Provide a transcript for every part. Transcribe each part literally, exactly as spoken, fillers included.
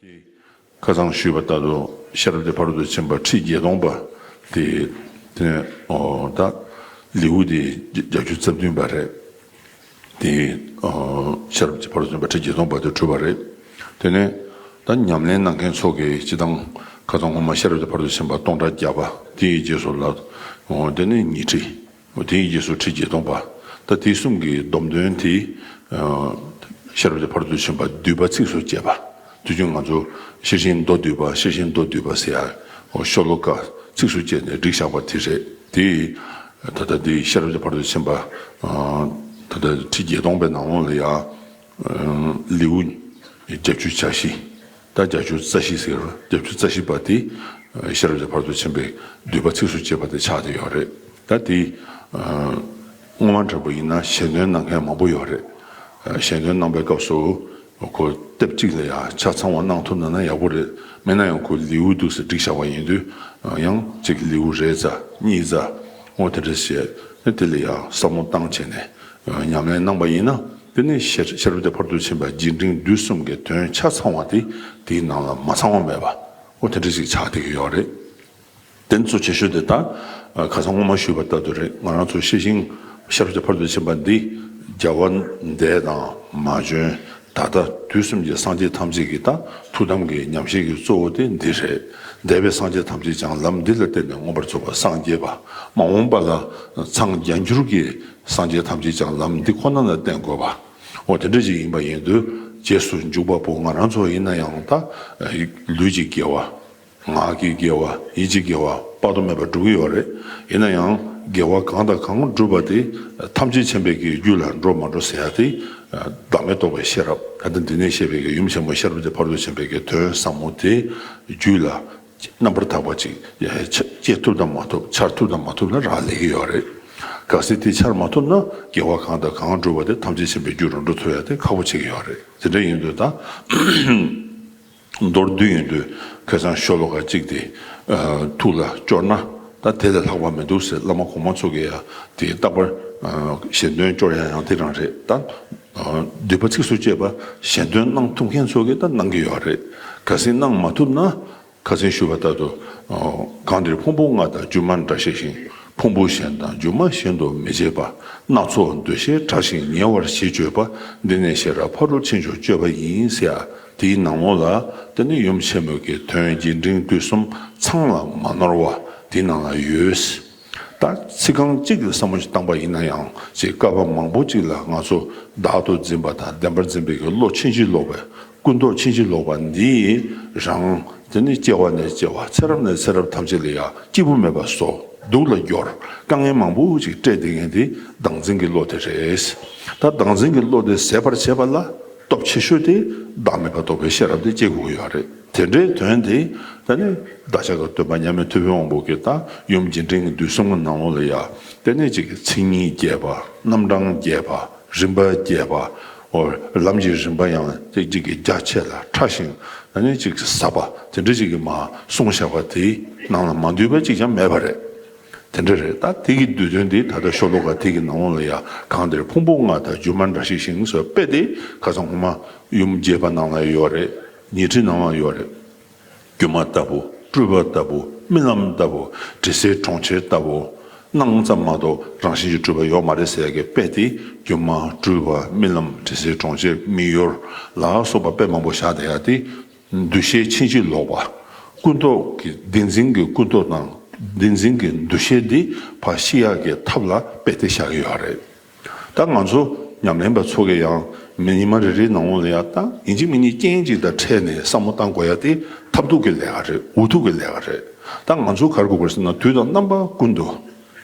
ཁ་སང་ཞུས་པ་ལྟར་དུ་ཤེས་རབ་ཀྱི་ཕ་རོལ་ཏུ་ཕྱིན་པ་ཁྲི་བརྒྱད་སྟོང་པ་དེ་དེ་ནས་ཨོ་ད་ལེའུ་དེ་བརྒྱད་ཅུ་རྩ་བདུན་པ་རེད། དེ་ཨོ་ཤེས་རབ་ཀྱི་ཕ་རོལ་ཏུ་ཕྱིན་པ་ཁྲི་བརྒྱད་སྟོང་པ་དེ་གྲུབ་པ་རེད། དེ་ནས་ད་ཉམས་ལེན་གནང་མཁན་ཚོ་གིས་སྤྱི་བཏང་ཁ་སང་སྔོན་མ་ཤེས་རབ་ཀྱི་ཕ་རོལ་ཏུ་ཕྱིན་པ་སྟོང་ཕྲག་བརྒྱ་པ་དེའི་རྗེས་སུ་ལ་ཨོ་དེ་ནས་ཉི་ཁྲི། དེའི་རྗེས་སུ་ཁྲི་བརྒྱད་སྟོང་པ། ད་དེ་གསུམ་གྱི་སྡོམ་དོན་དེ། ཤེས་རབ་ཀྱི་ཕ་རོལ་ཏུ་ཕྱིན་པ་བསྡུས་པ་ཚིགས་སུ་བཅད་པ། དུས་རྒྱུན་ང་ཚོ་ཤེར་ཕྱིན་མདོ་བསྡུས་པ་ཤེར་ཕྱིན་མདོ་བསྡུས་པ་ཟེར་ཡ། ཤོ་ལོ་ཀ་ཚིགས་སུ་བཅད་ནས་བསྒྲིགས་བཞག་པ་དེ་རེད་དེ། ད་ལྟ་དེ་ཤེས་རབ་ཀྱི་ཕ་རོལ་ཏུ་ཕྱིན་པ། ད་ལྟ་ཁྲི་བརྒྱད་སྟོང་པའི་ནང་ལོགས་ལ་ཡ། ལེའུ་བརྒྱད་ཅུ་གྱ་བཞི། ད་བརྒྱད་ཅུ་རྩ་བཞི་ཟེར་བ་བརྒྱད་ཅུ་རྩ་བཞི་པ་དེ། ཤེས་རབ་ཀྱི་ཕ་རོལ་ཏུ་ཕྱིན་པའི་བསྡུས་པ་ཚིགས་སུ་བཅད་པ་དེ་ཆགས་བསྡད་ཡོད་རེད། ད་དེ། སྔོན་མ་འདྲ་པོ་ཡིན་ན་ཞལ་འདོན་གནང་མཁན་མང་པོ་ཡོད་རེད། ཞལ་འདོན་གནང་པའི་སྐབས་སུ། ཁོ་དེབ་གཅིག་ལ་ཡང་ཆ་ཚང་བ་གནང་ཐུབ་ན་ན་ཡག་པོ་རེད། མེད་ན་ཡང་ཁོ་ལེའུ་འདུག་སེ་བསྒྲིགས་བཞག་པ་ཡིན་དུས། ཡང་གཅིག་ལེའུ་རེ་ཙམ་གཉིས་ཙམ། འོ་དེ་འདྲ་བྱས། དེ་ལ་ཡང་བསམ་བློ་བཏང་བྱས་ནས། ཉམས་ལེན་གནང་པ་ཡིན་ན། དེ་ནི་ཤེས་ཤེས་རབ་ཀྱི་ཕ་རོལ་ཏུ་ཕྱིན་པ་རྒྱས་འབྲིང་བསྡུས་གསུམ་གྱི་དོན་ཆ་ཚང་བ་དེ་དེའི་ནང་ལ་མ་ཚང་བ་མེད་པ། འོ་དེ་འདྲ་ཞིག་ཆགས་བསྡད་ཀྱི་ཡོད་རེད། དེ་ཚོ་ཆེ་ཤོས་དེ་ད་ཁ་སང་སྔོན་མ་ཞུས་པ་ལྟར་དུ་རེད། ང་རང་ཚོ་ཤེར་ཕྱིན་ཤེས་རབ་ཀྱི་ཕ་རོལ་ཏུ་ཕྱིན་པ་འདི་རྒྱལ་བ་འདས་དང་མ་བྱོན་ད་ལྟ་དུས་གསུམ་གྱི་སངས་རྒྱས་ཐམས་ཅད་ཀྱི་ད་ཐུགས་དམ་གྱི་ཉམས་བཞེས་ཀྱི་གཙོ་བོ་དེ་འདི་རེད། འདས་པའི་སངས་རྒྱས་ཐམས་ཅད་ཀྱང་ལམ་འདི་ལ་བརྟེན་ནས་མངོན་པར་རྫོགས་པར་སངས་རྒྱས་པ། མ་འོངས་པ་ལ་འཚང་རྒྱ་འགྱུར་གྱི་སངས་རྒྱས་ཐམས་ཅད་ཀྱང་ལམ་འདི་ཁོ་ན་ལ་བརྟེན་དགོས་པ། འོ་དེ་འདྲ་ཞིག་ཡིན་པ་ཡིན་དུས་རྗེས་སུ་འཇུག་པ་པོ་ང་རང་ཚོ་ཡིན་ན་ཡང་ད་ལུས་ཀྱི་དགེ་བ། ངག་གི་དགེ་བ། ཡིད་ཀྱི་དགེ་བ་དཔག་ཏུ་མེད་པ་སྒྲུབ་ཀྱི་ཡོད་རེད། ཡིན་ན་ཡང་དགེ་བ་གང་དང་གང་བསྒྲུབས་པ་དེ་ཐམས་ཅད་མཁྱེན་པའི་གི་རྒྱུད་ལ་འགྲོ་མ་འགྲོ་ཟེར་ཡ་དེ། བདག་མེད་རྟོགས་པའི་ཤེས་རབ་ད་ལྟ་འདི་ནས་བཤད་པའི་གི་ཡུམ་ཆེན་མོ་ཤེས་རབ་ཀྱི་ཕ་རོལ་ཏུ་ཕྱིན་པའི་གི་དོན་ཟབ་མོ་དེ་རྒྱུད་ལ་རྣམ་པར་དག་པ་ཅིག་སྐྱེ་ཐུབ་དང་མ་ཐུབ་འཆར་ཐུབ་དང་མ་ཐུབ་ལ་རག་ལས་ཀྱི་ཡོད་རེད། གལ་སྲིད་དེ་འཆར་མ་ཐུབ་ན་དགེ་བ་གང་དང་གང་བསྒྲུབས་པ་དེ་ཐམས་ཅད་མཁྱེན་པའི་རྒྱུད་ལ་འགྲོ་ཐུབ་ཡ་དེ་ཁག་པོ་ཆགས་ཀྱི་ཡོད་རེད། དེ་འདྲ་ཡིན་དུས་ད། མདོར་བསྡུས་ཡོང་དུས་ཁ་སང་ཤོ་ལོ་ཀ་གཅིག་དེ་ཐུགས་ལ་སྐྱོར་ན་ད་དེ་ལས་ལྷག་པ་མི་འདུག་ཟེར་བླ་མ་གོང་མ་ཚོ་གིས་ཡང་དེ་རྟག་པར་ཞལ་འདོན་སྐྱོར་ཡ་ཡང་དེ་རང་རེད་ད། བསྡུས་པ་ཚིགས་སུ་བཅད་པ་ཞལ་འདོན་གནང་ཐུབ་མཁན་ཚོ་གིས་ད་གནང་གི་ཡོད་རེད། གལ་སྲིད་གནང་མ་ཐུབ་ན། ཁ་སང་ཞུས་པ་ལྟར་དུ། གང་འདིར་ཕུང་པོ་ལྔ་དང་སྒྱུ་མ་འདྲ་ཤེས་ཤིང་། ཕུང་པོ་གཞན་དང་སྒྱུ་མ་གཞན་དུ་མི་བྱེད་པ། སྣ་ཚོགས་འདུ་ཤེས་བྲལ་ཞིང་ཉེ་བར་ཞི་སྤྱོད་པ། འདི་ནི་ཤེས་རབ་ཕ་རོལ་ཕྱིན་མཆོག་སྤྱོད་པ་ཡིན་ཟེར་ཡ། དེའི་ནང་ལོགས་ལ་དེ་ནི་ཡུམ་ཆེན་མོ་གི་དོན་རྒྱས་འབྲིང་བསྡུས་གསུམ་ཚང་ལ་མ་ནོར་བ་དེའི་ནང་ལ་ཡོད། ད་ཚིག་རྐང་གཅིག་གི་བསམ་བློ་ཞིག་བཏང་པ་ཡིན་ན་ཡང་ཅིག་བསྐལ་པ་མང་པོ་ཅིག་ལ་ང་ཚོ་བདག་ཏུ་འཛིན་པ་དང་བདེན་པར་འཛིན་པའི་གི་བློ་ཕྱིན་ཅི་ལོག་པའི་ཀུན་རྟོག་ཕྱིན་ཅི་ལོག་པ་འདི་རང་དེ་ནི་སྐྱེ་བ་ནས་སྐྱེ་བ་ཚེ་རབས་ནས་ཚེ་རབས་ཐམས་ཅད་ལ་ཡང་སྐྱིད་པོ་མེད་པ་བཟོ་སྡུག་ལ་སྦྱོར་དཀའ་ངལ་མང་པོ་ཅིག་སྤྲད་བསྡད་མཁན་དེ་བདག་འཛིན་གྱི་བློ་དེ་རེད། ད་བདག་འཛིན་གྱི་བློ་དེ་ཟད་པར་བྱེད་པ་ལ་སྟོབས་ཆེ་ཤོས་དེ་བདག་མེད་པ་རྟོགས་པའི་ཤེས་རབ་དེ་སྐྱེ་དགོས་ཀྱི་ཡོད་རེད། དེ་འདྲའི་དོན་དེ་ད་ནི་བདག་ཅག་གི་སྟོན་པ་མཉམ་མེད་ཐུབ་པའི་དབང་པོ་གིས་ད་ཡུམ་རྒྱས་འབྲིང་བསྡུས་གསུམ་གྱི་ནང་ལོགས་ལ་ཡ་དེ་ནས་ཅིག་མཚན་ཉིད་རྒྱས་པ་རྣམ་གྲངས་རྒྱས་པ་རིམ་པ་རྒྱས་པ། འོ་ལམ་གྱི་རིམ་པ་ཡང་ཅིག་ཅིག་གི་རྒྱ་ཆེ་ལ་ཕྲ་ཞིང་ད་ནི་ཅིག་ཟབ་པ་དེ་འདྲ་ཅིག་གི་མ་གསུངས་བཞག་པ་དེའི་ནང་ལ་མ་འདུས་པ་ཅིག་ཀྱང་མེད་པ་རེད། དེ་འདྲ་རེད། ད་དེ་གི་བསྡུས་དོན་དེ་ད་ལྟ་ཤོ་ལོ་ཀ་དེ་གི་ནང་ལོགས་ལ་ཡ་གང་འདིར་ཕུང་པོ་ལྔ་དང་སྒྱུ་མ་འདྲ་ཤེས་ཤིང་ཟེར་དཔེ་དེ་ཁ་སང་སྔོན་མ་ཡུམ་རྒྱས་པ་ནང་ལ་ཡོད་རེད། ཉི་ཁྲི་ནང་ལ་ཡོད་རེད། སྒྱུ་མ་ལྟ་བུ་སྤྲུལ་པ་ལྟ་བུ་རྨི་ལམ་ལྟ་བུ་དྲི་ཟའི་གྲོང་ཁྱེར་ལྟ་བུ། སྣང་ཙམ་མ་གཏོགས་རང་བཞིན་གྱིས་གྲུབ་པ་ཡོད་མ་རེད་ཟེར་ཡ་གི་དཔེ་དེ་སྒྱུ་མ་སྤྲུལ་པ་རྨི་ལམ་དྲི་ཟའི་གྲོང་ཁྱེར་མིག་ཡོར་ལ་སོགས་པ་དཔེ་མང་པོ་བཞག་བསྡད་ཡ་དེ། འདུ་ཤེས་ཕྱིན་ཅི་ལོག་པ། ཀུན་རྟོག་གི་བདེན་འཛིན་གྱི་ཀུན་རྟོག་དང་བདེན་འཛིན་གྱི་འདུ་ཤེས་འདི་ཕར་ཞི་ཡག་གི་ཐབས་ལ་དཔེ་དེ་བཞག་གི་ཡོད་རེད། ད་ང་ཚོ་ཉམས་ལེན་པ་ཚོ་གི་ཡང་མི་ཉི་མ་རེ་རེའི་ནང་ལོགས་ལ་ཡང་ད་ཡིན་གཅིག་མིན་གཉིས་རྐྱེན་གཅིག་དང་འཕྲད་ནས་བསམ་བློ་བཏང་དགོས་ཡ་དེ་ཐབས་སྡུག་གི་ལས་ཀ་རེད། འུ་ཐུག་གི་ལས་ཀ་རེད། ད་ང་ཚོ་ག་རེ་དགོས་པ་རེད་ཟེར་ན་དུས་དང་རྣམ་པ་ཀུན་ཏུ།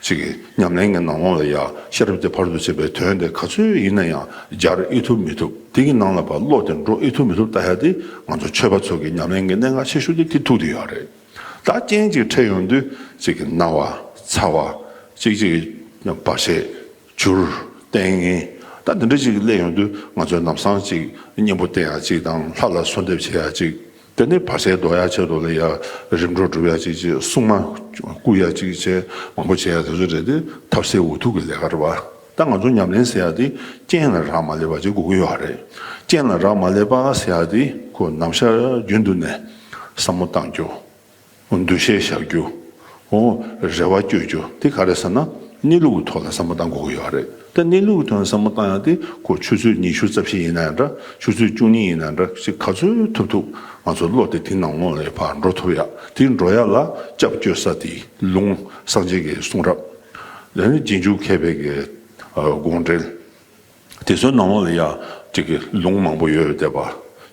ཅིག་གི་ཉམས་ལེན་གྱི་ནང་ལོགས་ལ་ཡ་ཤེས་རབ་དེ་ཕར་ཚུར་བྱེད་པའི་དོན་དེ་ག་ཚོད་ཡིན་ན་ཡང་སྦྱར་ཨེ་ཐུབ་མི་ཐུབ་དེ་གི་ནང་ལ་ཕར་བློ་དེ་འགྲོ་ཨེ་ཐུབ་མི་ཐུབ་ལྟ་ཡ་དེ་ང་ཚོ་ཆོས་པ་ཚོ་གི་ཉམས་ལེན་གྱི་གནད་འགག་ཆེ་ཤོས་དེ་དེ་ཐུག་བསྡད་ཡོད་རེད། ད་རྐྱེན་ཅིག་འཕྲད་ཡོང་དུས་ཅིག་གི་ན་བ་ཚ་བ་ཅིག་ཅིག་བར་ཆད་འགྱུར་ལྟས་ངན་ད་འདི་འདྲ་ཅིག་སླེབས་ཡོང་དུས་ང་ཚོའི་ལམ་སང་ཅིག་གཉེན་པོ་བསྟེན་ཡ་ཅིག་དང་ལྷ་ལ་གསོལ་འདེབས་བྱེད་ཡ་ཅིག་དེ་ནས་བར་ཆད་ཟློག་ཡ་ཆེད་དུ་ལ་ཡ་རིམ་གྲོ་སྒྲུབ་ཡ་ཅིག་བྱས། སྲུང་མ་བཀུག་ཡ་ཅིག་བྱས། མང་པོ་བྱེད་ཡ་དེ་ཚོ་རེད་དེ་ཐབས་ཟད་འུ་ཐུག་གི་ལས་ཀ་རེད་བ། ད་ང་ཚོ་ཉམས་ལེན་ཟེར་ཡ་དེ་རྐྱེན་ལ་རག་མ་ལས་པ་ཅིག་དགོས་ཀྱི་ཡོད་རེད། རྐྱེན་ལ་རག་མ་ལས་པ་ཟེར་ཡ་དེ་ཁོ་ནམ་ཞག་རྒྱུན་དུ་ནས་བསམ་བློ་བཏང་རྒྱུ། འདུ་ཤེས་བཞག་རྒྱུ། འོ། རེ་བ་བཅོལ་རྒྱུ་དེ་ག་རེ་ཟེར་ན། གནས་ལུགས་ཀྱི་ཐོག་ལ་བསམ་བློ་བཏང་དགོས་ཀྱི་ཡོད་རེད། ད་གནས་ལུགས་ཀྱི་ཐོག་ལ་བསམ་བློ་བཏང་ཡ་དེ་ཁོ་ཆུ་ཚོད་ཉི་ཤུ་རྩ་བཞི་ཡིན་ན་ཡང་འདྲ། ཆུ་ཚོད་བཅུ་གཉིས་ཡིན་ན་འདྲ། ཅིག་ག་ཚོད་ཐུབ་ཐུབ་ང་ཚོ་བློ་དེ་དེ་ནང་ལོགས་ལ་ཕར་འགྲོ་ཐུབ་ཡ། དེ་འགྲོ་ཡ་ལ་སྐྱབས་བཅོལ་ས་དེ་ལུང་། སངས་རྒྱས་ཀྱི་གསུང་རབ། ཨ་ནི་རྗེས་འཇུག་མཁས་པའི་གི་ཨ་དགོངས་འགྲེལ། དེ་ཚོའི་ནང་ལོགས་ལ་ཡ་ཅིག་གི་ལུང་མང་པོ་ཡོད་བསྡད་པ།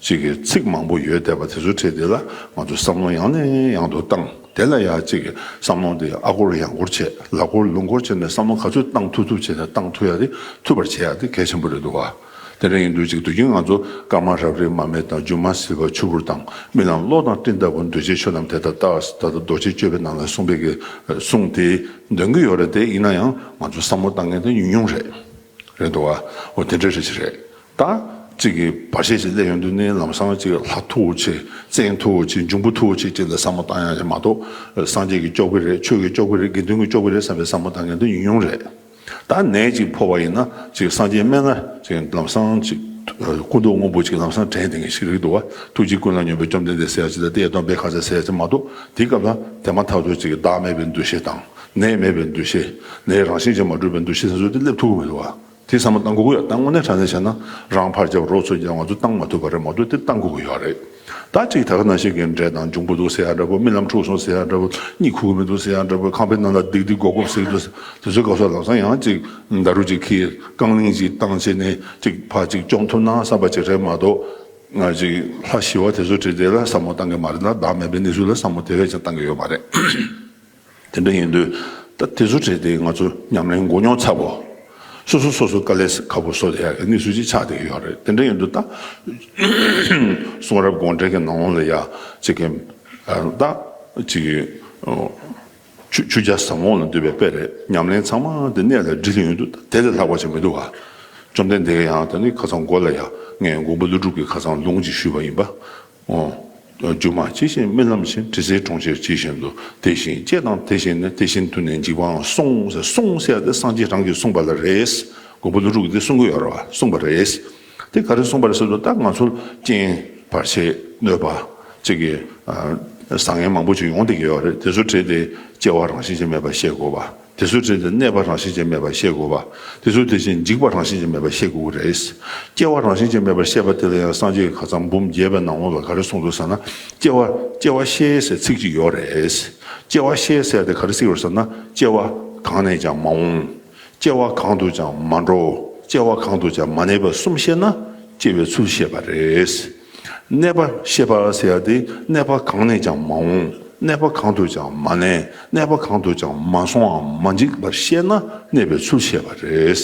ཅིག་གི་ཚིག་མང་པོ་ཡོད་བསྡད་པ་དེ་ཚོའི་གྲས་དེ་ལ་ང་ཚོ་བསམ་བློ་ཡང་ནས་ཡང་དུ་བཏང་། དེ་ལ་ཡ་ཅིག་གི་བསམ་བློ་དེ་ཨ་སྐོར་ཡང་སྐོར་བྱས། ལ་སྐོར་ལུང་སྐོར་བྱས་ནས་བསམ་བློ་ག་ཚོད་བཏང་ཐུབ་ཐུབ་བྱས་ནས་བཏང་ཐུབ་ཡ་དེ་ཐུབ་པར་བྱེད་ཡ་དེ་གལ་ཆེན་པོ་རེད་འདུག་བ། དེ་འདྲ་ཡིན་དུས་ཅིག་དུས་རྒྱུན་ང་ཚོ་སྐར་མ་རབ་རིབ་མར་མེ་དང་། སྒྱུ་མ་བྱེད་པ་ཆུ་བུར་དང་། རྨི་ལམ་གློག་དང་སྤྲིན་ལྟ་བུ། འདུ་བྱེད་ཆོས་རྣམས་དེ་ལྟར་བལྟ། ད་ལྟ་རྡོ་རྗེ་གཅོད་པའི་ནང་ལ་གསུངས་པའི་གི་གསུང་དེ་འདོན་གྱི་ཡོད་རེད་དེ། ཡིན་ན་ཡང་ང་ཚོ་བསམ་བློ་བཏང་མཁན་དེ་ཉུང་ཉུང་རེད། རེད་འདུག་བ། འོ་དེ་འདྲ་རེད་ཅི་རེད། ད་ཅིག་གི་བར་ཆད་ཅིག་སླེབས་ཡོང་དུས་ནི་ལམ་སང་ཅིག་ལྷ་མཐུ་བོ་ཆེ། བཙན་མཐུ་བོ་ཆེ། འབྱུང་པོ་མཐུ་བོ་ཆེ་ཅིག་ལ་བསམ་བློ་བཏང་ཡ་ཅིག་མ་གཏོགས། སངས་རྒྱས་ཀྱིས་སྐྱོབ་ཀྱི་རེད། ཆོས་ཀྱིས་སྐྱོབ་ཀྱི་རེད། དགེ་འདུན་གྱིས་སྐྱོབ་ཀྱི་རེད་བསམ་པའི་བསམ་བློ་བཏང་མཁན་དེ་ཉུང་ཉུང་རེད། ད་ནད་ཅིག་ཕོག་པ་ཡིན་ན་ཅིག་སངས་རྒྱས་སྨན་བླ་ཅིག་ལམ་སང་ཅིག་སྐུ་མདོག་སྔོན་པོ་ཅིག་ལམ་སང་དྲན་བསྡད་མཁན་ཞིག་རེད་འདུག་བ། ཐུགས་རྗེ་ཀུན་ལ་སྙོམས་པའི་བཅོམ་ལྡན་འདས་ཟེར་ཡ་ཅིག་དང་། གཏེར་སྟོན་པའི་ཁ་ཟས་ཟེར་ཡ་ཅིག་མ་གཏོགས། དེའི་སྐབས་ལ་དེ་མ་ཐག་ཏུ་ཅིག་བདག་མེད་པའི་འདུ་ཤེས་དང་། ནད་མེད་པའི་འདུ་ཤེས། ནད་རང་བཞིན་གྱིས་མ་གྲུབ་པའི་འདུ་ཤེས་སོགས་དེ་སླེབས་ཐུབ་ཀྱི་མི་འདུག་བ། དེ་བསམ་བློ་བཏང་དགོས་ཀྱི་ཡོད། ད་དངོས་གནས་དྲང་གནས་བྱས་ན་རང་ཕར་རྒྱབ་རོགས་ཚུར་རྒྱབ་ང་ཚོ་བཏང་མ་ཐུབ་པ་རེད་མ་གཏོགས། དེ་བཏང་དགོས་ཀྱི་ཡོད་རེད། ད་ཅིག་ད་ག་ནང་བཞིན་གྱི་འདྲེ་དང་འབྱུང་པོ་འདུག་ཟེར་ཡ་འདྲ་པོ། རྨི་ལམ་འཁྲུགས་སོང་ཟེར་ཡ་འདྲ་པོ། གཉིད་ཁུག་གི་མི་འདུག་ཟེར་ཡ་འདྲ་པོ། ཁང་པའི་ནང་ལ་སྡིག་སྡིག་སྒོག་སྒོག་ཟེར་གྱི་འདུག། དེ་ཚོའི་སྐབས་སུ་ལམ་སང་ཡང་ཅིག་ཌཱ་རུ་ཅིག་ཁྱེར། རྐང་གླིང་ཅིག་བཏང་བྱས་ནས་ཅིག་ཕར་ཅིག་བཅོམ་ཐུབ་ན་བསམ་པ་ཅིག་རེད་མ་གཏོགས། ང་ཅིག་ལྷ་ཞི་བ་དེ་ཚོ་བྲིས་དེ་ལ་བསམ་བློ་བཏང་གི་མ་རེད་ན། བདག་མེད་པའི་གནས་ཚུལ་ལ་བསམ་བློ་དེ་བས་ཀྱང་བཏང་གི་ཡོད་མ་རེད། དེ་འདྲ་ཡིན་དུས་ད་དེ་ཚོ་བྲིས་དེ་ང་ཚོ་ཉམས་ལེན་མགོ་རྙོག་ཚ་པོ། སོ་སོ་སོ་སོ་དཀའ་ལས་ཁག་པོ་བཟོ་བསྡད་ཡག་གི་གནས་ཚུལ་ཅིག་ཆགས་བསྡད་ཀྱི་ཡོད་རེད། དེ་འདྲ་ཡིན་དུས་ད་གསུང་རབ་དགོངས་འགྲེལ་གྱི་ནང་ལོགས་ལ་ཡ་ཅིག་གི་ད་ཅིག་གི་ཆུ་ཆུ་བྱ་ཟབ་མོ་ལ་འདུས་པའི་དཔེ་རེད། ཉམས་ལེན་ཚང་མ་དེ་གནད་ལ་དྲིལ་ཡོང་དུས་ད་དེ་ལས་ལྷག་པ་ཅིག་མི་འདུག་ག། བཅོམ་ལྡན་འདས་ཀྱིས་ཡང་དེ་ནི་ཁ་སང་མགོ་ལ་ཡ་ངས་མགོན་པོ་ཀླུ་སྒྲུབ་ཀྱི་ཁ་སང་ལུང་ཅིག་ཞུས་པ་ཡིན་པ། འོ། སྒྱུ་མ་ཇི་བཞིན་རྨི་ལམ་བཞིན། དྲི་ཟའི་གྲོང་ཁྱེར་ཇི་བཞིན་དུ། དེ་བཞིན་སྐྱེ་དང་དེ་བཞིན་གནས། དེ་བཞིན་དུ་ནི་འཇིག་པའང་གསུངས་ཟེར། གསུངས་ཟེར་ཡ་དེ་སངས་རྒྱས་རང་གིས་གསུངས་པ་ལ་རེད། མགོན་པོ་ཀླུ་སྒྲུབ་ཀྱིས་དེ་གསུང་གི་ཡོད་རེད་བ། གསུངས་པ་རེད། དེ་ག་རེ་གསུངས་པ་རེད་ཟེར་དུས་ད་ང་ཚོར་རྐྱེན་བར་ཆད་གནོད་པ་ཅིག་གི་ཨ་བཟང་ངན་མང་པོ་ཅིག་ཡོང་བསྡད་ཀྱི་ཡོད་རེད། དེ་ཚོ་བྲིས་ཏེ་སྐྱེ་བ་རང་བཞིན་གྱིས་མེད་པར་ཤེས་དགོས་པ། དེ་ཚོ་བྲིས་ཏེ་གནས་པ་རང་བཞིན་གྱིས་མེད་པར་ཤེས་དགོས་པ། དེ་ཚོ་དེ་བཞིན་འཇིག་པ་རང་བཞིན་གྱིས་མེད་པར་ཤེས་དགོས་ཀྱི་རེད། སྐྱེ་བ་རང་བཞིན་གྱིས་མེད་པར་ཤེས་པ་དེ་ལ་ཡང་སངས་རྒྱས་ཀྱིས་ཁ་སང་འབུམ་རྒྱས་པའི་ནང་ལོགས་ལ་ག་རེ་གསུངས་འདུག་ཟེར་ན། སྐྱེ་བ་སྐྱེ་བ་ཤེས་ཟེར་ཚིག་ཅིག་ཡོད་རེད། སྐྱེ་བ་ཤེས་ཟེར་དེ་ག་རེ་ཟེར་ཡོད་ཟེར་ན། སྐྱེ་བ་གང་ནས་ཀྱང་མ་འོངས། སྐྱེ་བ་གང་དུ་ཀྱང་མ་འགྲོ། སྐྱེ་བ་གང་དུ་ཀྱང་མ་གནས་པ་གསུམ་ཤེས་ན་སྐྱེ་བའི་ཚུལ་ཤེས་པ་རེད། གནས་པ་ཤེས་པ་ཟེར་ཡ་དེ་གནས་པ་གང་ནས་ཀྱང་མ་འོངས། གནས་པ་གང་དུ་ཀྱང་མ་གནས། གནས་པ་གང་དུ་ཀྱང་མ་སོང་བའམ་མ་འཇིག་པར་ཤེས་ན་གནས་པའི་ཚུལ་ཤེས་པ་རེད།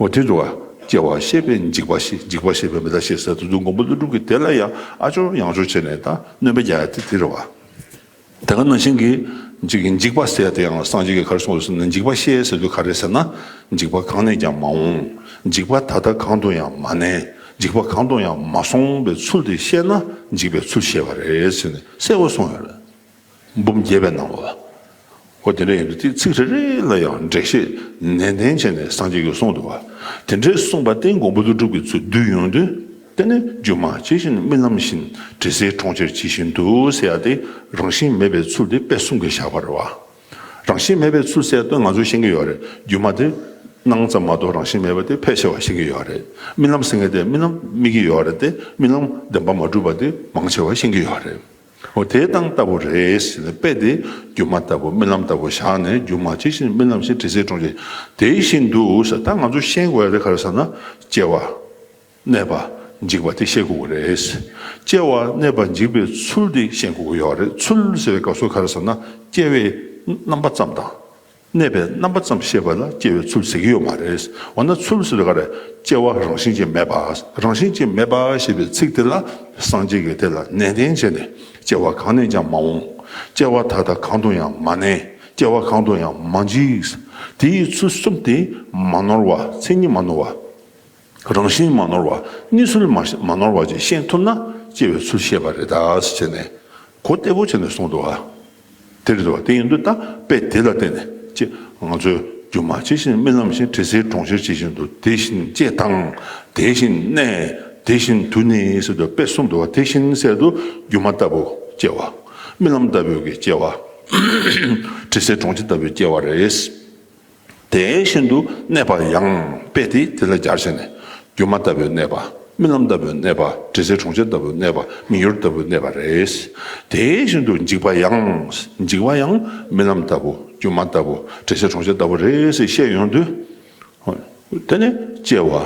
འོ་དེ་འདུག་བ། སྐྱེ་བ་ཤེས་པས་འཇིག་པ་ཤེས། འཇིག་པ་ཤེས་པས་མི་རྟག་ཤེས་ཟེར་དུས་མགོན་པོ་ཀླུ་སྒྲུབ་ཀྱིས་དེ་ལ་ཡང་ཨ་ཅོ་ཡང་ཅོ་བྱས་ནས་ད་སྣོན་པ་རྒྱག་ཡ་དེ་དེ་རེད་བ། དེ་ག་ནང་བཞིན་གྱི་འཇིག་འཇིག་པ་ཟེར་ཡ་དེ་ཡང་སངས་རྒྱས་ཀྱིས་ག་རེ་གསུངས་ཟེར་ན། འཇིག་པ་ཤེས་ཟེར་དུས་ག་རེ་ཟེར་ན། འཇིག་པ་གང་ནས་ཀྱང་མ་འོངས། འཇིག་པ་ད་ལྟ་གང་དུ་ཡང་མ་གནས། འཇིག་པ་གང་དུ་ཡང་མ་སོང་བའི་ཚུལ་དེ་ཤེས་ན་འཇིག་པའི་ཚུལ་ཤེས་པ་རེད་ཟེར་ནས་གསལ་པོ་གསུངས་ཡོད་རེད། འབུམ་རྒྱས་པའི་ནང་ལོགས་ལ། འོ་དེ་འདྲ་ཡིན་དུས་དེ་ཚིག་རེ་རེ་ལ་ཡང་འགྲེལ་བཤད་ནན་ཏན་བྱས་ནས་སངས་རྒྱས་ཀྱིས་གསུངས་འདུག་བ། དེ་འདྲའི་གསུངས་པ་དེ་མགོན་པོ་ཀླུ་སྒྲུབ་ཀྱིས་ཚུར་བསྡུས་ཡོང་དུས། དེ་ནི་སྒྱུ་མ་ཇི་བཞིན་རྨི་ལམ་བཞིན། དྲི་ཟའི་གྲོང་ཁྱེར་ཇི་བཞིན་དུ་ཟེར་ཡ་དེ་རང་བཞིན་མེད་པའི་ཚུལ་དེ་དཔེ་གསུང་གིས་བཞག་པ་རེད་བ། རང་བཞིན་མེད་པའི་ཚུལ་ཟེར་དུས་ང་ཚོས་ཤེས་ཀྱི་ཡོད་རེད། སྒྱུ་མ་དེ་སྣང་ཙམ་མ་གཏོགས་རང་བཞིན་མེད་པ་དེ་ཕལ་ཆེ་བ་ཤེས་ཀྱི་ཡོད་རེད། རྨི་ལམ་ཟེར་མཁན་དེ་རྨི་ལམ་རྨི་གི་ཡོད་རེད་དེ། རྨི་ལམ་བདེན་པ་མ་གྲུབ་པ་དེ་མང་ཆེ་བ་ཤེས་ཀྱི་ཡོད་རེད། འོ་དེ་དང་ལྟ་བུ་རེད་ཟེར་ནས། དཔེ་དེ་སྒྱུ་མ་ལྟ་བུ་རྨི་ལམ་ལྟ་བུ་བཞག་ནས། སྒྱུ་མ་ཇི་བཞིན་རྨི་ལམ་བཞིན། དྲི་ཟའི་གྲོང་ཁྱེར་དེ་བཞིན་དུ་ཟེར། ད་ང་ཚོ་ཤེས་དགོས་ཡ་དེ་ག་རེ་ཟེར་ན། སྐྱེ་བ། གནས་པ། འཇིག་པ་དེ་ཤེས་དགོས་ཀྱི་རེད། སྐྱེ་བ་གནས་པ་འཇིག་པའི་ཚུལ་དེ་ཤེས་དགོས་ཀྱི་ཡོད་རེད། ཚུལ་ཟེར་བའི་སྐབས་སུ་ག་རེ་ཟེར་ན། སྐྱེ་བའི་རྣམ་པ་ཙམ་དང་། གནས་པའི་རྣམ་པ་ཙམ་ཤེས་པ་ལ་སྐྱེ་བའི་ཚུལ་ཟེར་གྱི་ཡོད་མ་རེད། འོ་ན་ཚུལ་ཟེར་བའི་ག་རེ། སྐྱེ་བ་རང་བཞིན་གྱིས་མེད་པ། རང་བཞིན་གྱིས་མེད་པ་ཞེས་པའི་ཚིག་དེ་ལ་སངས་རྒྱས་ཀྱིས་དེ་ལ་ནན་ཏན་བྱས་ནས། སྐྱེ་བ་གང་ནས་ཀྱང་མ་འོངས། སྐྱེ་བ་ད་ལྟ་གང་དུ་ཡང་མ་གནས། སྐྱེ་བ་གང་དུ་ཡང་མ་འཇིག། དེའི་ཚུལ་གསུམ་དེ་མ་ནོར་བ། མཚན་ཉིད་མ་ནོར་བ། རང་བཞིན་མ་ནོར་བ། གནས་ཚུལ་མ་མ་ནོར་བ་ཅིག་ཤེས་ཐུབ་ན་སྐྱེ་བའི་ཚུལ་ཤེས་པ་རེད་ད་ཟེར་བྱས་ནས་གོ་བདེ་པོ་བྱས་ནས་གསུངས་འདུག་བ། དེ་རེད་འདུག་བ། དེ་ཡིན་དུས་ད་དཔེ་དེ་ལ་བརྟེན་ནས་ཅིག་ང་ཚོས་ སྒྱུ་མ་ཇི་བཞིན་རྨི་ལམ་བཞིན། དྲི་ཟའི་གྲོང་ཁྱེར་ཇི་བཞིན་དུ། དེ་བཞིན་སྐྱེ་དང་དེ་བཞིན་གནས། དེ་བཞིན་དུ་ནི་ཟེར་དུས་དཔེ་གསུམ་འདུག་བ། དེ་བཞིན་ཟེར་དུས་སྒྱུ་མ་ལྟ་བུ་སྐྱེ་བ། རྨི་ལམ་ལྟ་བུའི་གི་སྐྱེ་བ། དྲི་ཟའི་གྲོང་ཁྱེར་ལྟ་བུའི་སྐྱེ་བ་རེད། དེ་བཞིན་དུ་གནས་པ་ཡང་། དཔེ་དེ་དེ་ལ་སྦྱར་བྱས་ནས། སྒྱུ་མ་ལྟ་བུའི་གནས་པ། རྨི་ལམ་ལྟ་བུའི་གནས་པ། དྲི་ཟའི་གྲོང་ཁྱེར་ལྟ་བུའི་གནས་པ། མིག་ཡོར་ལྟ་བུའི་གནས་པ་རེད། དེ་བཞིན་དུ་འཇིག་པ་ཡང་། འཇིག་པ་ཡང་རྨི་ལམ་ལྟ་བུ། སྒྱུ་མ་ལྟ་བུ། དྲི་ཟའི་གྲོང་ཁྱེར་ལྟ་བུ་རེད་ཟེར་བཤད་ཡོང་དུས། དེ་ནས་སྐྱེ་བ།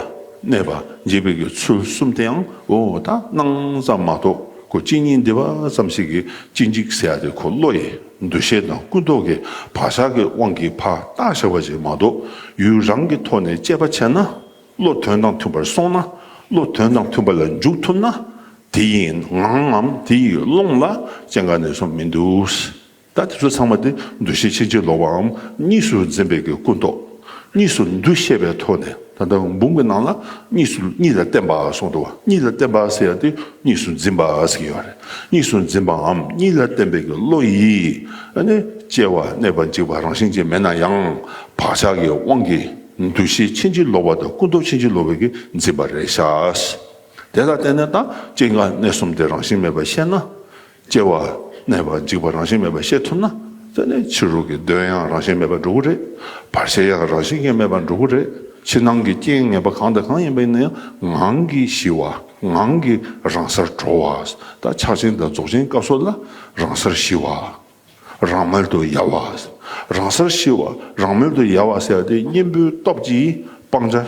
གནས་པ། འཇིག་པའི་གི་ཚུལ་གསུམ་དེའང་འོ་ད་སྣང་ཙམ་མ་གཏོགས་ཁོ་གཅིག་གཉིས་འདི་བ་ཙམ་ཞིག་གི་གཅིག་འཇིག་ཟེར་ཡ་དེ་ཁོ་བློ་ཡི་འདུ་ཤེས་དང་ཀུན་རྟོག་གི་བག་ཆགས་ཀྱི་དབང་གིས་ཕར་བཏགས་བཞག་པ་ཞིག་མ་གཏོགས། ཡུལ་རང་གི་ཐོག་ནས་དཔྱད་པ་བྱས་ན། བློ་དོན་དང་མཐུན་པར་སོང་ན། བློ་དོན་དང་མཐུན་པ་ལ་འཇུག་ཐུབ་ན། དེ་ཡི་ངང་ངམ་དེ་ཡི་ཀློང་ལ་སྐྱེ་འགག་གནས་གསུམ་མི་འདུག། ད་དེ་ཚོ་ཚང་མ་དེ་འདུ་ཤེས་ཕྱིན་ཅི་ལོག་པའམ་གཉིས་སུ་འཛིན་པའི་གི་ཀུན་རྟོག། གཉིས་སུ་འདུ་ཤེས་པའི་ཐོག་ནས། ད་ལྟ་འབུམ་གྱི་ནང་ལ་གཉིས་སུ། གཉིས་ལ་བརྟེན་པ་གསུངས་འདུག་བ། གཉིས་ལ་བརྟེན་པ་ཟེར་ཡ་དེ་གཉིས་སུ་འཛིན་པ་ཟེར་གྱི་ཡོད་རེད། གཉིས་སུ་འཛིན་པའམ་གཉིས་ལ་བརྟེན་པའི་གི་བློ་ཡིས། ཨ་ནི་སྐྱེ་བ་གནས་པ་འཇིག་པ་རང་བཞིན་ཅན་མེད་ན་ཡང་། བག་ཆགས་ཀྱི་དབང་གིས་འདུ་ཤེས་ཕྱིན་ཅི་ལོག་པ་དང་ཀུན་རྟོག་ཕྱིན་ཅི་ལོག་པའི་གི་འཛིན་པ་རེད་ཤག། དེ་ལ་བརྟེན་ནས་ད་སྐྱེ་འགག་གནས་གསུམ་དེ་རང་བཞིན་མེད་པ་ཤེས་ན། སྐྱེ་བ། གནས་པ། འཇིག་པ་རང་བཞིན་མེད་པ་ཤེས་ཐུབ་ན། དེ་ནས་ཕྱི་རོལ་གྱི་གདོན་ཡང་རང་བཞིན་མེད་པར་འགྲོ་གི་རེད། བར་ཆད་ཡང་རང་བཞིན་གྱིས་མེད་པར་འགྲོ་གི་རེད། ཕྱི་ནང་གི་རྐྱེན་ངན་པ་གང་དང་གང་ཡིན་པ་ཡིན་ན་ཡང་ངང་གིས་ཞི་བ། ངང་གིས་རང་སར་གྲོལ་བ། ད་ཕྱག་ཆེན་དང་རྫོགས་ཆེན་སྐབས་སུ་ལ་རང་སར་ཞི་བ། རང་མལ་དུ་ཡལ་བ། རང་སར་ཞི་བ། རང་མལ་དུ་ཡལ་བ་ཟེར་ཡ་དེ་གཉེན་པོའི་སྟོབས་ཀྱིས་སྤང་བྱ་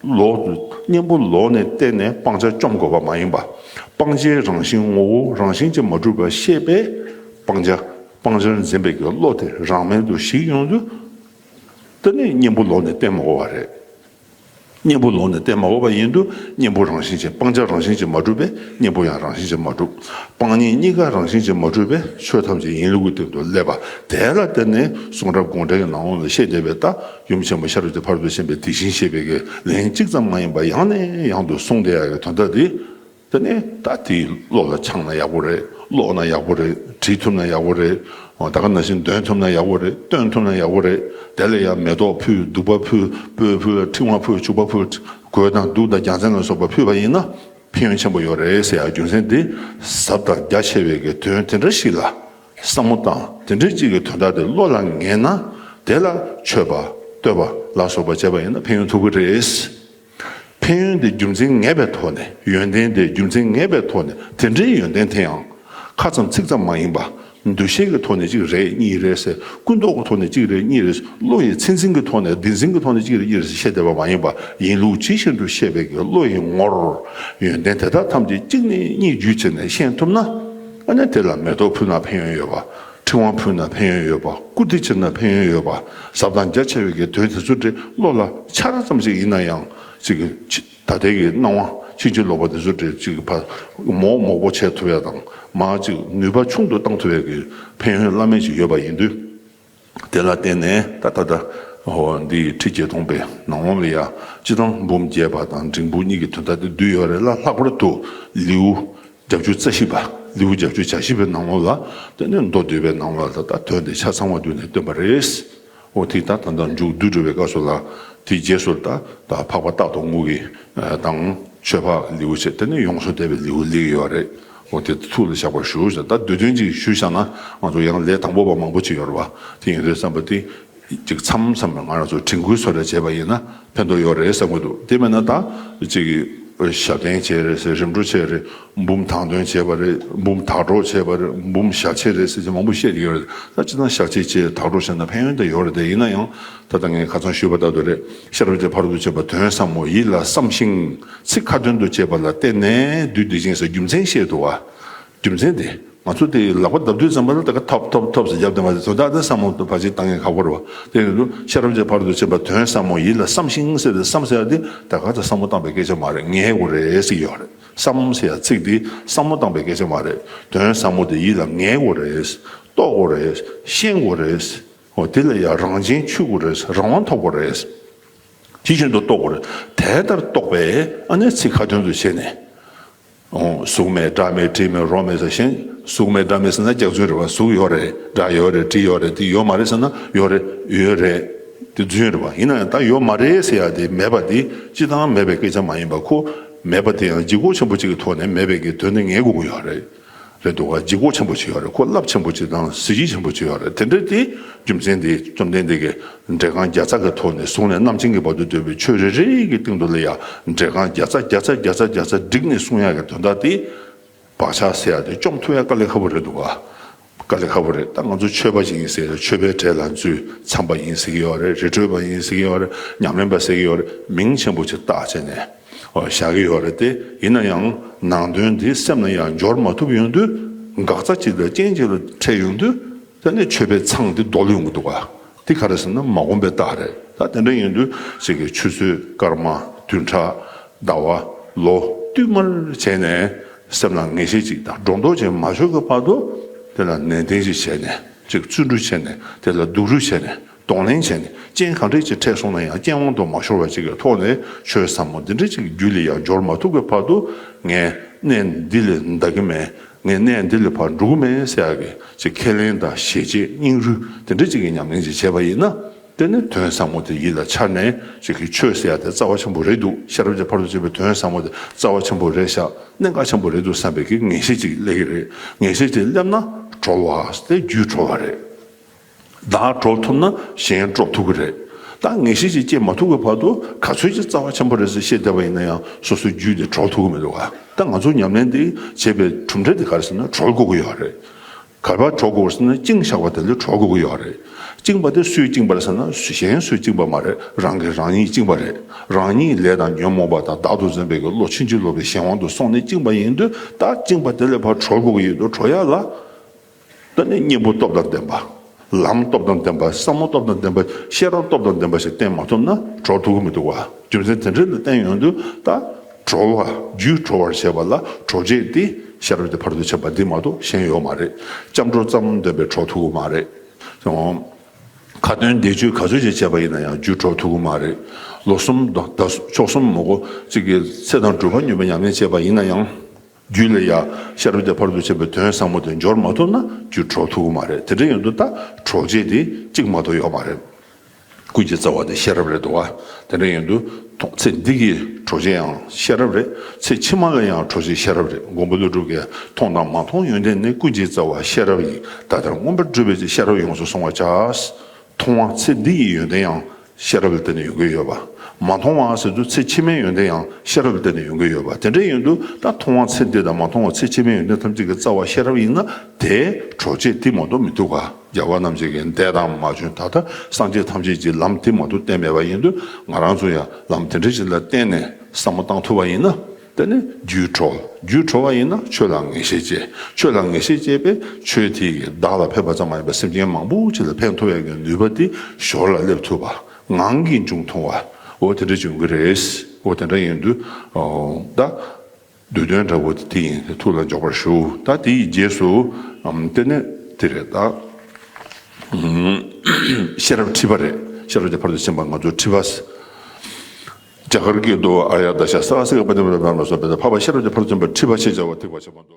ལོག་གཉེན་པོ་ལོག་ནས་བརྟེན་ནས་སྤང་བྱ་བཅོམ་དགོས་པ་མ་ཡིན་པ། སྤང་བྱའི་རང་བཞིན་ངོ་བོ་རང་བཞིན་གྱིས་མ་གྲུབ་པ་ཤེས་པས། སྤང་བྱ། སྤང་བྱར་འཛིན་པའི་གི་བློ་དེ་རང་མལ་དུ་ཞིག་ཡོང་དུས། དེ་ནས་གཉེན་པོ་ལོག་ནས་བརྟེན་མ་དགོས་པ་རེད། གཉེན་པོ་ལོག་ནས་བརྟེན་མ་དགོས་པ་ཡིན་དུས་གཉེན་པོ་རང་བཞིན་གྱིས། སྤང་བྱ་རང་བཞིན་གྱིས་མ་གྲུབ་པས་གཉེན་པོ་ཡང་རང་བཞིན་གྱིས་མ་གྲུབ། སྤང་གཉེན་གཉིས་ཀ་རང་བཞིན་གྱིས་མ་གྲུབ་པས་ཆོས་ཐམས་ཅད་ཡིན་ལུགས་ཀྱི་སྟེང་དུ་སླེབས་པ། དེ་ལ་བརྟེན་ནས་གསུང་རབ་དགོངས་འགྲེལ་གྱི་ནང་ལ་བཤད་བསྡད་པའི་ད་ཡུམ་ཆེན་མོ་ཤེས་རབ་ཀྱི་ཕ་རོལ་ཏུ་ཕྱིན་པའི་དེ་བཞིན་གཤེགས་པའི་གི་ལན་གཅིག་ཙམ་མ་ཡིན་པ་ཡང་ནས་ཡང་དུ་གསུངས་བསྡད་ཡག་གི་དོན་དག་འདི། དེ་ནས་ད་དེ་བློ་ལ་འཆང་ན་ཡག་པོ་རེད། ཀློག་ན་ཡག་པོ་རེད། བྲིས་ཐུབ་ན་ཡག་པོ་རེད། འོ་ད་ག་ནང་བཞིན་འདོན་ཐུབ་ན་ཡག་པོ་རེད། སྟོན་ཐུབ་ན་ཡག་པོ་རེད། དེ་ལ་ཡང་མེ་ཏོག་ཕུལ། བདུག་པ་ཕུལ། སྤོས་ཕུལ། ཕྲེང་བ་ཕུལ། བྱུག་པ་ཕུལ། གོས་དང་གདུགས་དང་རྒྱལ་མཚན་ལ་སོགས་པ་ཕུལ་བ་ཡིན་ན་ཕན་ཡོན་ཆེན་པོ་ཡོད་རེད་ཟེར་ཡག་རྒྱུ་མཚན་འདི་ཟབ་དང་རྒྱ་ཆེ་བའི་གི་དོན་དེ་འདྲ་ཞིག་ལ་བསམ་བློ་བཏང་། དེ་འདྲ་ཅིག་གི་དོན་དག་དེ་བློ་ལ་ངེས་ན། དེ་ལ་མཆོད་པ་བསྟོད་པ་ལ་སོགས་པ་བྱས་པ་ཡིན་ན་ཕན་ཡོན་ཐོབ་ཀྱི་རེད། ཕན་ཡོན་དེ་རྒྱུ་མཚན་ངེས་པའི་ཐོག་ནས། ཡོན་ཏན་དེ་རྒྱུ་མཚན་ངེས་པའི་ཐོག་ནས། དེ་འདྲའི་ཡོན་ཏན་དེ་ཡང་ཁ་ཙམ་ཚིག་ཙམ་མ་ཡིན་པ། འདུ་ཤེས་ཀྱི་ཐོག་ནས་གཅིག་རེད་གཉིས་རེད་ཟེར། ཀུན་རྟོག་གི་ཐོག་ནས་གཅིག་རེད་གཉིས་རེད་ཟེར། བློ་ཡི་ཚད་འཛིན་གྱི་ཐོག་ནས། བདེན་འཛིན་གྱི་ཐོག་ནས་གཅིག་རེད་གཉིས་རེད་ཟེར་བཤད་བསྡད་པ་མ་ཡིན་པ། ཡིན་ལུགས་ཇི་བཞིན་དུ་ཤེས་པའི་གི་བློ་ཡི་ངོར་ཡོན་ཏན་དེ་དག་ཐམས་ཅད་གཅིག་ནས་གཉིས་བརྒྱུད་བྱས་ནས་ཤེས་ཐུབ་ན། ཨ་ནི་དེ་ལ་མེ་ཏོག་ཕུལ་ན་ཕན་ཡོན་ཡོད་པ། ཕྲེང་བ་ཕུལ་ན་ཕན་ཡོན་ཡོད་པ། བཀུར་སྟི་བྱེད་ན་ཕན་ཡོན་ཡོད་པ། ཟབ་དང་རྒྱ་ཆེ་བའི་གི་དོན་དེ་ཚོ་དེ་བློ་ལ་འཆར་ཙམ་ཞིག་ཡིན་ན་ཡང་ཅིག་གི་ད་ལྟའི་གི་སྣང་བ་ཕྱིན་ཅི་ལོག་པ་དེ་ཚོ་དེ་ཅིག་ཕར་མོག་མོག་པོ་བྱེད་ཐུབ་ཡ་དང་། མར་ཅིག་ནུས་པ་ཆུང་དུ་བཏང་ཐུབ་ཡ་གི་ཕན་ཡོན་བླ་མེད་ཅིག་ཡོད་པ་ཡིན་དུས། དེ་ལ་བརྟེན་ནས་ད་ད་ལྟ་འོ་འདི་ཁྲི་བརྒྱད་སྟོང་པའི་ནང་ལོགས་ལ་ཡ་སྤྱིར་བཏང་འབུམ་རྒྱས་པ་དང་འབྲིང་པོ་གཉིས་ཀྱི་དོན་དག་དེ་བསྡུས་ཡོད་རེད་ལ། ལྷག་པར་དུ་ལེའུ་བརྒྱད་ཅུ་རྩ་བཞི་པ། ལེའུ་བརྒྱད་ཅུ་གྱ་བཞི་པའི་ནང་ལོགས་ལ། དེ་ནས་མདོ་སྡུད་པའི་ནང་ལོགས་ལ་ད་དོན་དེ་ཆ་ཚང་བ་བསྡུས་ནས་སྟོན་པ་རེད། འོ་དེ་ད་ད་ལྟ་མཇུག་བསྡུ་འགྲོ་བའི་སྐབས་སུ་ལ། དེའི་རྗེས་སུ་ད་ད་འཕགས་པ་རྟག་ཏུ་ངུ་གི་དང་། མཆོད་པ་ལེའུ་བྱས། དེ་ནས་ཡོངས་སུ་གཏད་པའི་ལེའུ་སླེབས་ཡོད་རེད། འོ་དེ་ཐུགས་ལ་བཞག་པར་ཞུ་ཟེར། ད་བསྡུས་དོན་ཅིག་ཞུས་བཞག་ན་ང་ཚོ་ཡང་ལས་དང་པོ་པ་མང་པོ་ཅིག་ཡོད་རེད་བ། དེ་ཡིན་དུས་བསམ་པ་དེ་ཅིག་མཚམས་མཚམས་ལ་ང་རང་ཚོ་དྲན་སྐུལ་བཟོ་འདྲ་བྱས་པ་ཡིན་ན་ཕན་ཐོགས་ཡོད་རེད་བསམ་གྱི་འདུག། དེ་མིན་ན་ད་ཅིག་ཞབས་བརྟན་བྱས་རེད་ཟེར། རིམ་གྲོ་བྱས་རེད། འབུམ་དང་འདོན་བྱས་པ་རེད། འབུམ་དག་སྒྲོག་བྱས་པ་རེད། འབུམ་ཞལ་ཕྱེ་རེད་ཟེར་གྱི་མང་པོ་བཤད་ཀྱི་ཡོད་རེད། ད་སྤྱིར་བཏང་ཞལ་ཕྱེ་བྱས་དག་སྒྲོག་བྱས་ན་ཕན་ཡོན་དེ་ཡོད་རེད། དེ་ཡིན་ན་ཡང་ད་ལྟ་ངས་ཁ་སང་ཞུས་པ་ལྟར་དུ་རེད། ཤེས་རབ་ཀྱི་ཕ་རོལ་ཏུ་ཕྱིན་པ་དོན་ཟབ་མོ་ཡིད་ལ་བསམ་ཞིང་ཚིག་ཁ་ཏོན་དུ་བྱས་པ་ལ་བརྟེན་ནས་བསྡུས་བསྡུས་ཤིང་ཟེར་རྒྱུ་མཚན་བཤད་འདུག་བ། རྒྱུ་མཚན་དེ་ང་ཚོ་དེ་ལག་པ་བརྡབ་དུས་ཙམ་པ་ལ་ད་ག་ཐོབ་ཐོབ་ཐོབ་ཟེར་རྒྱབ་བསྡད་མ་ཟེར། དོན་དག་དེ་བསམ་བློ་ཕལ་ཆེར་བཏང་ཡས་ཁག་པོ་རེད་བ། དེ་ཡིན་དུས་ཤེས་རབ་ཀྱི་ཕ་རོལ་ཏུ་ཕྱིན་པ་དོན་ཟབ་མོ་ཡིད་ལ་བསམ་ཞིང་ཟེར་ཏེ། བསམ་ཟེར་ཡ་དེ་ད་ག་ད་བསམ་བློ་བཏང་པའི་སྐད་ཆ་མ་རེད། ངེས་དགོས་རེད་ཟེར་གྱི་ཡོད་རེད། བསམ་ཟེར་ཡ་ཚིག་དེ་བསམ་བློ་བཏང་པའི་སྐད་ཆ་མ་རེད། དོན་ཟབ་མོ་དེ་ཡིད་ལ་ངེས་དགོས་རེད། རྟོགས་དགོས་རེད། ཤེས་དགོས་རེད། འོ་དེ་ལ་ཡང་རང་བཞིན་ཆུད་དགོས་རེད། རང་དབང་ཐོབ་དགོས་རེད། དེ་བཞིན་དུ་རྟོགས་དགོས་རེད། དེ་ལྟར་རྟོགས་པས་ཨ་ནི་ཚིག་ཁ་ཏོན་དུ་བྱས་ནས། འོ་གཟུགས་མེད་སྒྲ་མེད་དྲི་མེད་རོ་མེད་ཟེར་བཞིན། གཟུགས་མེད་སྒྲ་མེད་ཟེར་ན་སྐྱག་རྫུན་རེད་བ། གཟུགས་ཡོད་རེད། སྒྲ་ཡོད་རེད། དྲི་ཡོད་རེད། དེ་ཡོད་མ་རེད་ཟེར་ན་ཡོད་རེད། ཡོད་རེད། དེ་རྫུན་རེད་པ། ཡིན་ན་ཡང་ད་ཡོད་མ་རེད་ཟེར་ཡ་དེ་མེད་པ་དེ་སྤྱི་བཏང་མེད་པའི་སྐད་ཆ་མ་ཡིན་པ། ཁོ་མེད་པ་དེ་ཡང་ལྗིད་ཁོག་ཆེན་པོ་གཅིག་གི་ཐོག་ནས་མེད་པའི་གི་དོན་དེ་ངེས་དགོས་ཀྱི་ཡོད་རེད། རེད་འདུག་ག་ལྗིད་ཁོག་ཆེན་པོ་ཅིག་ཡོད་རེད། ཁོ་རླབས་ཆེན་པོ་ཅིག་དང་གཟི་བརྗིད་ཆེན་པོ་ཅིག་ཡོད་རེད། དེ་འདྲ་དེ་རྒྱུ་མཚན་དེ་བཅོམ་ལྡན་འདས་ཀྱིས་འགྲེལ་རྐང་བརྒྱ་རྩ་གི་ཐོག་ནས་བཟུང་ནས་རྣམ་མཁྱེན་གྱི་བར་དུ་བསྡུས་པའི་ཆོས་རེ་རེ་གི་སྟེང་དུ་ལ་ཡང་འགྲེལ་རྐང་བརྒྱ་རྩ་བརྒྱ་རྩ་བརྒྱ་རྩ་བརྒྱ་རྩ་བསྒྲིགས་ནས་གསུང་ཡག་གི་དོན་དག་དེ། བག་ཆགས་ཟེར་ཡ་དེ་བཅོམ་ཐུབ་ཡ་དཀའ་ལས་ཁག་པོ་རེད་འདུག་ག་དཀའ་ལས་ཁག་པོ་རེད། ད་ང་ཚོ་ཆོས་པ་ཞིག་ཡིན་ཟེར་ཡ་ཆོས་པའི་གྲས་ལ་འཛུལ། མཚམས་པ་ཡིན་ཟེར་གྱི་ཡོད་རེད། རི་ཁྲོད་པ་ཡིན་ཟེར་གྱི་ཡོད་རེད། ཉམས་ལེན་པ་ཟེར་གྱི་ཡོད་རེད། མིང་ཆེན་པོ་ཅིག་བཏགས་བྱས་ནས་ཨོ་བཞག་གི་ཡོད་རེད་དེ། ཡིན་ན་ཡང་ནང་དོན་དེ་སེམས་ལ་ཡང་འབྱོར་མ་ཐུབ་ཡོང་དུས་འགག་རྩ་ཅིག་དང་རྐྱེན་ཅིག་ལ་འཕྲད་ཡོང་དུས། དེ་ནས་ཆོས་པའི་མཚང་དེ་རྡོལ་ཡོང་གི་འདུག་ག་དེ་ག་རེ་ཟེར་ན་མ་འོངས་པའི་རྟགས་རེད། ད་དེ་འདྲ་ཡིན་དུས་ཅིག་གི་ཆུ་ཚོད་སྐར་མ་བདུན་ཕྲག་ཟླ་བ་ལོ་བསྟུད་མར་བྱས་ནས་སེམས་ལ་ངེས་ཤེས་ཅིག་དང་སྒྲོ་འདོགས་ཅིག་མ་ཆོད་ཀྱི་བར་དུ་དེ་ལ་ནན་ཏན་ཅིག་བྱས་ནས་ཅིག་བརྩོན་འགྲུས་བྱས་ནས་དེ་ལ་སྡུག་རུས་བྱས་ནས་གདོང་ལེན་བྱས་ནས་རྐྱེན་གང་འདྲ་ཅིག་འཕྲད་སོང་ན་ཡང་རྐྱེན་དབང་དུ་མ་ཤོར་བ་ཅིག་གི་ཐོག་ནས་ཆོས་ཟབ་མོ་འདི་འདྲ་ཅིག་རྒྱུད་ལ་ཡང་འབྱོར་མ་ཐུབ་ཀྱི་བར་དུ་ངས་གནས་འདི་ལས་འདའ་གི་མེད། ངས་གནས་འདི་ལས་ཕར་འགྲོ་གི་མེད་ཟེར་ཡག་གི་ཅིག་ཁས་ལེན་དང་ཞེ་བཅད་སྙིང་རུས་དེ་འདྲ་ཅིག་གི་ཉམས་ལེན་ཅིག་བྱས་པ་ཡིན་ན། དེ་ནི་དོན་ཟབ་མོ་དེ་ཡིད་ལ་འཆར་ནས་ཅིག་གི་ཆོས་ཟེར་ཡག་དེ་རྩ་བ་ཆེན་པོ་རེད་འདུག་ཤེས་རབ་ཀྱི་ཕ་རོལ་ཏུ་ཕྱིན་པའི་དོན་ཟབ་མོ་དེ་རྩ་བ་ཆེན་པོ་རེད་ཤག་གནད་འགག་ཆེན་པོ་རེད་འདུག་བསམ་པའི་གི་ངེས་ཤེས་ཅིག་སླེབས་ཀྱི་རེད། ངེས་ཤེས་ཅིག་སླེབས་ན་གྲོལ་བ་དེ་རྒྱུད་གྲོལ་བ་རེད། བདག་གྲོལ་ཐུབ་ན་གཞན་གྲོལ་ཐུབ་ཀྱི་རེད། ད་ངེས་ཤེས་ཅིག་སྐྱེ་མ་ཐུབ་ཀྱི་བར་དུ་ག་ཚོད་ཅིག་རྩ་བ་ཆེན་པོ་རེད་ཟེར་བཤད་བསྡད་པ་ཡིན་ན་ཡང་སོ་སོའི་རྒྱུད་དེ་གྲོལ་ཐུབ་ཀྱི་མི་འདུག་ག་ད་ང་ཚོ་ཉམས་ལེན་འདི་བྱེད་པའི་གྲུབ་འབྲས་དེ་ག་རེ་ཟེར་ན་གྲོལ་དགོས་ཀྱི་ཡོད་རེད། ག་པར་གྲོལ་དགོས་ཟེར་ན་བཅིངས་བཞག་པ་དེ་ལས་གྲོལ་དགོས་ཀྱི་ཡོད་རེད། བཅིངས་པ་དེ་སུས་བཅིངས་པ་རེད་ཟེར་ན་གཞན་སུས་བཅིངས་པ་མ་རེད། རང་གིས་རང་ཉིད་བཅིངས་པ་རེད། རང་ཉིད་ལས་དང་ཉོན་མོངས་པ་དང་བདག་ཏུ་འཛིན་པའི་གི་བློ་ཕྱིན་ཅི་ལོག་པའི་གཞན་དབང་དུ་སོང་ནས་བཅིངས་པ་ཡིན་དུས། ད་བཅིངས་པ་དེ་ལས་ཕར་གྲོལ་དགོས་ཀྱི་ཡོད་དུས་གྲོལ་ཡག་ལ། ད་ནི་གཉེན་པོ་སྟོབས་དང་ལྡན་པ། ལམ་སྟོབས་དང་ལྡན་པ། ཟབ་མོ་སྟོབས་དང་ལྡན་པ། ཤེས་རབ་སྟོབས་དང་ལྡན་པ་ཞིག་བསྟེན་མ་ཐུབ་ན་གྲོལ་ཐུབ་ཀྱི་མི་འདུག་ག་རྒྱུ་མཚན་དེ་འདྲ་ལ་བརྟེན་ཡོང་དུས་ད་གྲོལ་བ། རྒྱུད་གྲོལ་བར་བྱེད་པ་ལ་གྲོལ་བྱེད་དེ་ཤེས་རབ་ཀྱི་ཕ་རོལ་ཏུ་ཕྱིན་པ་འདི་མ་གཏོགས་གཞན་ཡོད་མ་རེད། སྐྱབས་འགྲོ་ཙམ་འདོན་པས་གྲོལ་ཐུབ་ཀྱི་མ་རེད། ཁ་ཏོན་བཟླས་བརྗོད་ག་ཚོད་ཅིག་བྱས་པ་ཡིན་ན་ཡང་རྒྱུད་གྲོལ་ཐུབ་ཀྱི་མ་རེད། ལོ་གསུམ་དང་ཟླ་ཕྱོགས་གསུམ་མ་གོ་གཅིག་གི་ཚེ་དང་སྒྲུབ་པ་སྙོམས་པའི་ཉམས་ལེན་བྱས་པ་ཡིན་ན་ཡང་། རྒྱུད་ལ་ཡང་ཤེས་རབ་ཀྱི་ཕ་རོལ་ཏུ་ཕྱིན་པའི་དོན་ཟབ་མོ་དེ་འབྱོར་མ་ཐུབ་ན་རྒྱུད་གྲོལ་ཐུབ་ཀྱི་མ་རེད། དེ་འདྲ་ཡིན་དུས་ད་གྲོལ་བྱེད་དེ་གཅིག་མ་གཏོགས་ཡོད་མ་རེད། ཀུན་གྱི་རྩ་བ་དེ་ཤེས་རབ་རེད་འདུག་ག་དེ་འདྲ་ཡིན་དུས་ཚེ་འདི་གི་གྲོལ་བྱེད་ཡང་ཤེས་རབ་རེད། ཚེ་ཕྱི་མ་ལ་ཡང་གྲོལ་བྱེད་ཤེས་རབ་རེད། མགོན་པོ་ཀླུ་སྒྲུབ་ཀྱིས་མཐོང་དང་མ་མཐོང་ཡོན་ཏན་ནི། ཀུན་གྱི་རྩ་བ་ཤེས་རབ་ཡིན། ད་ལྟར་མངོན་པར་སྒྲུབ་པའི་ཕྱིར། ཤེས་རབ་ཡོངས་སུ་གཟུང་བར་བྱ། མཐོང་བ་ཚེ་འདི་ཡི་ཡོན་ཏན་ཡང་ཤེས་རབ་ལ་བརྟེན་ནས་ཡོང་གི་ཡོད་པ། མ་མཐོང་བ་ཟེར་དུས་ཚེ་ཕྱི་མའི་ཡོན་ཏན་ཡང་ཤེས་རབ་ལ་བརྟེན་ནས་ཡོང་གི་ཡོད་པ། དེ་འདྲ་ཡིན་དུས་ད་མཐོང་བ་ཚེ་འདི་དང་མ་མཐོང་བ་ཚེ་ཕྱི་མའི་ཡོན་ཏན་ཐམས་ཅད་ཀྱི་རྩ་བ་ཤེས་རབ་ཡིན་ན་དེ་གྲོལ་བྱེད་དེ་མ་གཏོགས་མི་འདུག་ག་རྒྱལ་བ་རྣམས་ཀྱི་འདས་དང་མ་བྱོན་ད་ལྟ་སངས་རྒྱས་ཐམས་ཅད་ཀྱིས་ལམ་དེ་མ་གཏོགས་བསྟན་མེད་པ་ཡིན་དུས་ང་རང་ཚོ་ཡང་ལམ་དེ་འདྲ་ཞིག་ལ་བརྟེན་ནས་བསམ་བློ་བཏང་ཐུབ་པ་ཡིན་ན། དེ་ནི་རྒྱུད་གྲོལ། རྒྱུད་གྲོལ་བ་ཡིན་ན་ཆོས་ལ་ངེས་ཤེས་སྐྱེ། ཆོས་ལ་ངེས་ཤེས་སྐྱེས་པས་ཆོས་དེ་ཡིས་བདག་ལ་ཕན་པ་ཙམ་མ་ཡིན་པར་སེམས་ཅན་མང་པོ་ཅིག་ལ་ཕན་ཐོགས་ཡག་གི་ནུས་པ་དེ་ཞོར་ལ་སླེབས་ཐུབ་པ། ངང་གིས་འབྱུང་ཐུབ་པ། འོ་དེ་འདྲ་བྱུང་གི་རེད། འོ་དེ་འདྲ་ཡིན་དུས་ད་བསྡུས་དོན་འདྲ་བོ་དེ་ཡིན། དེ་ཐུགས་ལ་འཇོག་པར་ཞུ། ད་དེ་ཡི་རྗེས་སུ་དེ་ནི་དེ་རེད་ད། ཤེས་རབ་ཁྲི་པ་རེད། ཤེས་རབ་ཀྱི་ཕ་རོལ་ཏུ་ཕྱིན་པ་ང་ཚོ་ཁྲི་པ། རྒྱ་གར་གྱི་མདོ་ཨཱརྱ་དར་ཤ་ས་ཨ་སི་ཀ་པ་ཏི་པ་ལ་པ་མ་སོ་པེ་ད་འཕགས་པ་ཤེས་རབ་ཀྱི་ཕ་རོལ་ཏུ་ཕྱིན་པ་ཁྲི་པ་ཞེས་བྱ་བ་ཐེག་པ་ཆེན་པོ་མདོ།